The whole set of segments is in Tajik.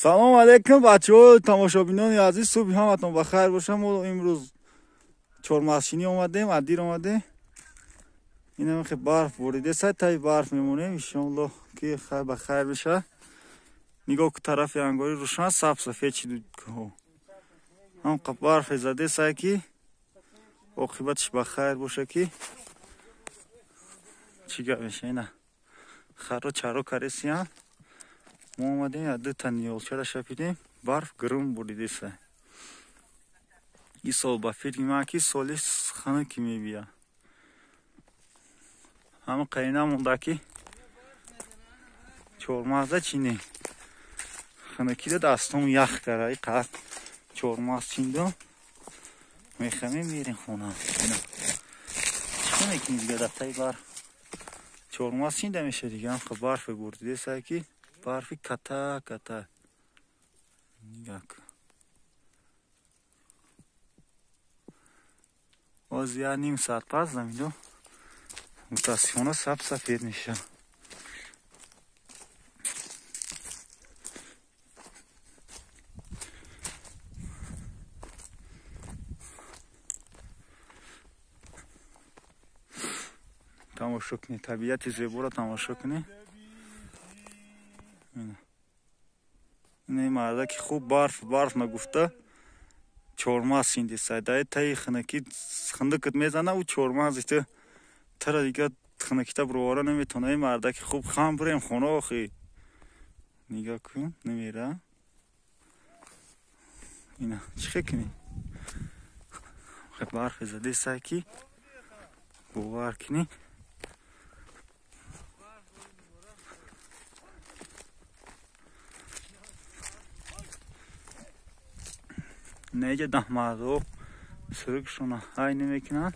Салом алейкум бачаҳо, тамошобинони азиз, субҳи ҳаматон ба хайр боша. Мо имрӯз чормағзчинӣ омадем, адир омадем. Инам хе барф борида, таи барф мемонем, иншоаллоҳ ки хайр ба хайр беша. Нигоҳ ку тарафи ангори рӯшан, саб сафед шид кӯҳо. Ҳам қа барфе заде сай ки оқибатиш ба хайр боша ки чӣ гап меша. Ина харо чаро каресиян. Мо омадем, я дута ниёлчара шапидем, барф гирм буридеса. И сол ба фикри ман ки соли хануки мебия. Ҳама қайна монда ки чормағза чине. Ханукида дастом ях кара, и қад чормағз чиндам. Мехамем мерем хона. Чӣ мекунӣ дига дар таи барф? Чормағз чинда меша дига, ҳам барфе бурдидеса ки барфи ката ката. Нигоҳ кун. Боз я ним соат пас замино мутаассифона саб сафед меша. Тамошо кунед, табиати зеборо тамошо кунед. Ина мардаки хуб барф барф нагуфта чормағз шиндисай. Даи таи хинаки хиндикат мезана, ӯ чормағзи ту тара дига хинакита бировара наметавона. Ин мардаки хуб хам бирем хона охи. Нигоҳ кун, намера. Ина чӣ хел кунӣ? Барфе задесай ки бовар кунӣ. Неҷа даҳмардо сирикшона ҳай намекунанд.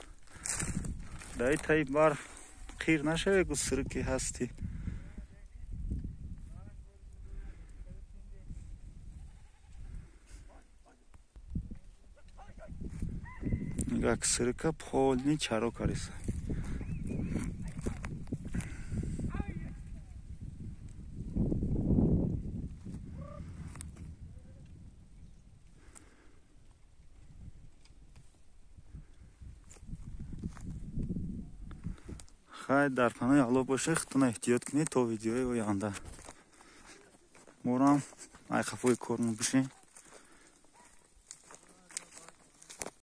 Даи таи барф қир нашаве ку сирике ҳастӣ. Нигоҳ ки сирика полни чаро кариса. Хайр, дар паноҳи Аллоҳ бошед, худтонро эҳтиёт кунед то видеои оянда. Морам ай қафои кормон бишем.